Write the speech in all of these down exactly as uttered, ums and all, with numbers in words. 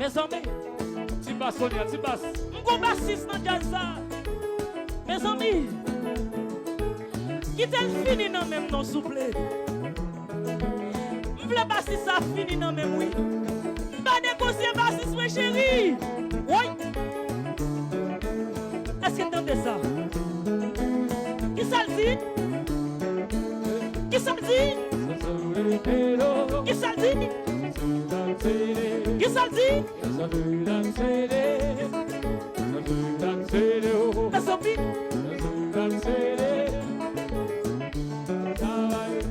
Mezanmi, ti bas Sonia, ti bas. M gon basis nan djaz sa. Mezanmi, kite l fini nan men m non, souple. M vle basis sa fini nan men m, wi. M pa negosye basis mwen, cheri. Woy. Èske n tande sa? Kisa l di? Kisa l di? Kisa l di? Kisa l di? Mezanmi.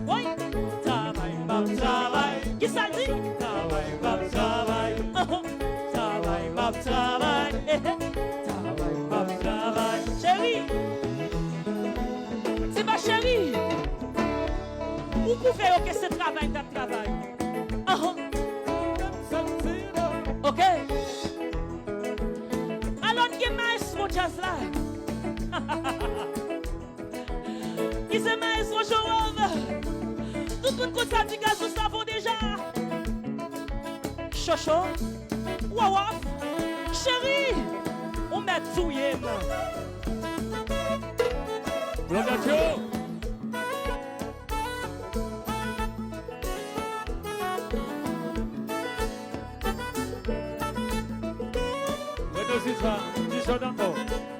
Woy. Travay, m ap travay. Kisa l di? Travay, m ap travay. Travay, m ap travay. Eh, eh. Travay, m ap travay. Cheri. Ti bas cheri. Ou pwouve yo ke se travay n t ap travay. Ahan. Ok. Alò n gen maestro djaz la. Ki se maestro Jerome. Tout moun konn sa di Gazou Savon deja. Chocho, Wawaf, cheri, ou mèt touye m. Blondadjo. Reto Silva, Dijon ankò.